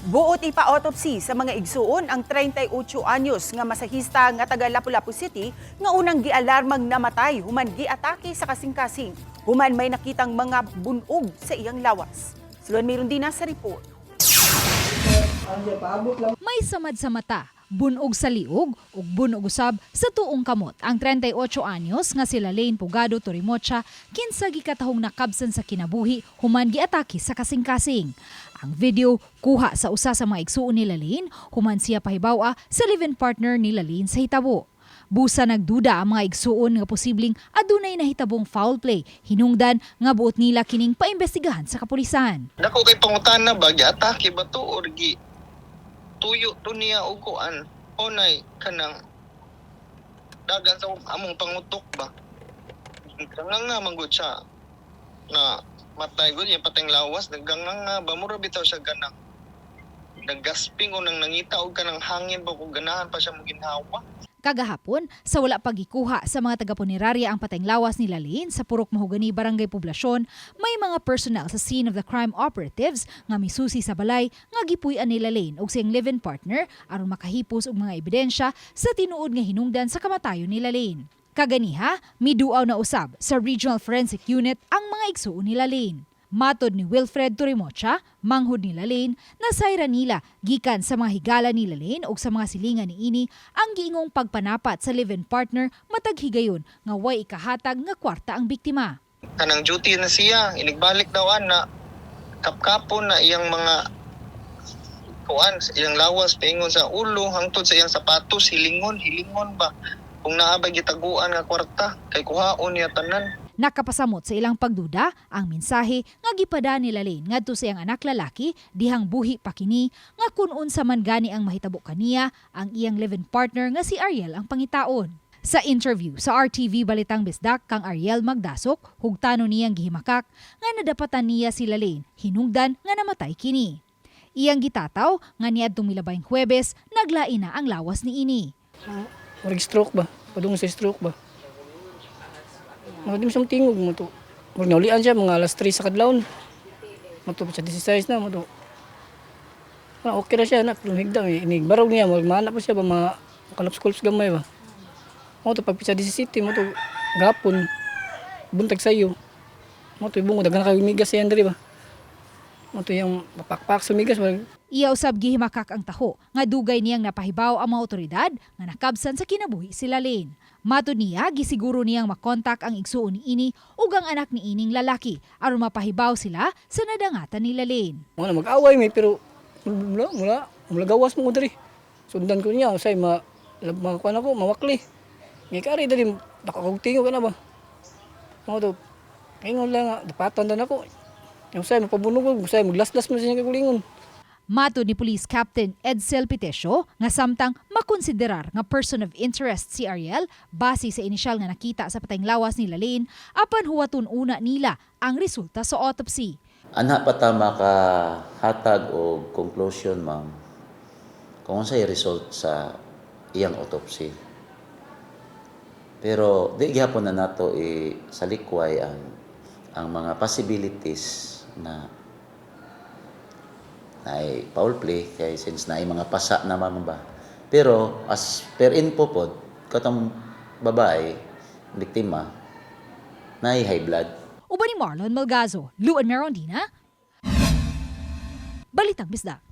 Buot ipa-autopsy sa mga igsuon ang 38 anyos nga masahista nga taga Lapu-Lapu City nga unang gialarmang namatay human giatake sa kasing-kasing, human may nakitang mga bunog sa iyang lawas. Sulod meron din na sa report. May samad sa mata, bunog sa liog ug bunog usab sa tuong kamot ang 38 anyos nga sila Lane Pugado Torimocha, kinsa gikatahong nakabsan sa kinabuhi human giatake sa kasing-kasing. Ang video kuha sa usa sa mga igsuon nila Lane human siya pahibaw-a sa live-in partner nila Lane sa hitabo. Busa nagduda ang mga igsuon nga posibleng adunay nahitabong foul play, hinungdan nga buot nila kining paimbestigahan sa kapulisan. Dako kay pangutana ba, giatake ba to or gi tuyo to niya og kuan onay kanang dagan sa among pangutok ba. Nga nga manggod siya na matay gud yung pateng lawas, naggangang nga ba, mura bitaw siya ganang naggasping o nang nangita og kanang hangin ba kung ganahan pa siya moginhawa. Kagahapon, sa wala pagikuha sa mga taga-punerarya ang pateng lawas ni Lane sa Purok Mahogany, Barangay Poblasyon, may mga personnel sa scene of the crime operatives nga misusi sa balay nga gipuy-an nila Lane ug siyang live-in partner aron makahipos og mga ebidensya sa tinuod nga hinungdan sa kamatayon nila Lane. Kaganiha, miduaw na usab sa Regional Forensic Unit ang mga igsuon nila Lane. Matod ni Wilfred Torimocha, manghod ni Lane, nasayra nila gikan sa mga higala ni Lane ug sa mga silingan ni ini ang giingong pagpanapat sa live-in partner matag higayon nga way ikahatag nga kwarta ang biktima. Kanang duty na siya, inigbalik daw ana, kapkapon na iyang mga kuan, iyang lawas paingon sa ulo hangtod sa iyang sapatos, hilingon hilingon ba kung naa ba gitaguan nga kwarta kay kuhaon niya tanan. Nakapasamot sa ilang pagduda ang mensahe nga gipada ni Lane ngadto sa iyang anak lalaki dihang buhi pa kini nga kun unsa man gani ang mahitabo kaniya, ang iyang live-in partner nga si Ariel ang pangitaon. Sa interview sa RTV Balitang Bisdak kang Ariel Magdasok, hugtano niyang gihimakak nga nadapatan niya si Lane hinungdan nga namatay kini. Iyang gitataw nga niadtong milabayng Huwebes naglain na ang lawas ni ini. Murag stroke ba? Padung sa stroke ba? Mga di mo siyang tingog mo to. Murag naulian siya mga alas 3 sa kadlawon. Mo to sa 16 na mo to. Ah, okay ra siya na pero higda may inigbarog niya, murag maana pa siya ba, mga kalaps-kulaps gamay ba. Mo to pag sa 17 mo to gapon buntag sayo. Mo to ibungo daghan kayo migas siya diri ba. Mo to yung mapakpak sa migas murag. Iya usab gihimakak ang taho nga dugay niyang napahibaw ang mga otoridad nga nakabsan sa kinabuhi sila Lane. Matod niya, gisiguro niyang makontak ang igsuon ni ini ug ang anak ni ining lalaki aron mapahibaw sila sa nadangatan ni Lane. Mga na mag-away may pero mula mula mula gawas mo ko diri. Sundan ko niya usay ma makuan ako mawakli. Ngay kari diri dako kog tingog ana ba. Mo to ingon lang nga dapatan dan ako. Usay mapabunog ko, usay maglaslas man siya kagulingon. Matod ni Police Captain Edsel Pitesio nga samtang makonsiderar nga person of interest si Ariel base sa inisyal nga nakita sa patayng lawas ni Lane, apan huwaton una nila ang resulta sa autopsy. Anha pa ta makahatag og conclusion, ma'am, kung unsay result sa iyang autopsy. Pero di gihapon na nato i salikway ang mga possibilities na ay foul play kay since naay mga pasa na, ma'am, ba. Pero as per info pod, katong babae biktima naay high blood. Uban ni Marlon Malgazo, Luan Merondina, Balitang Bisdak.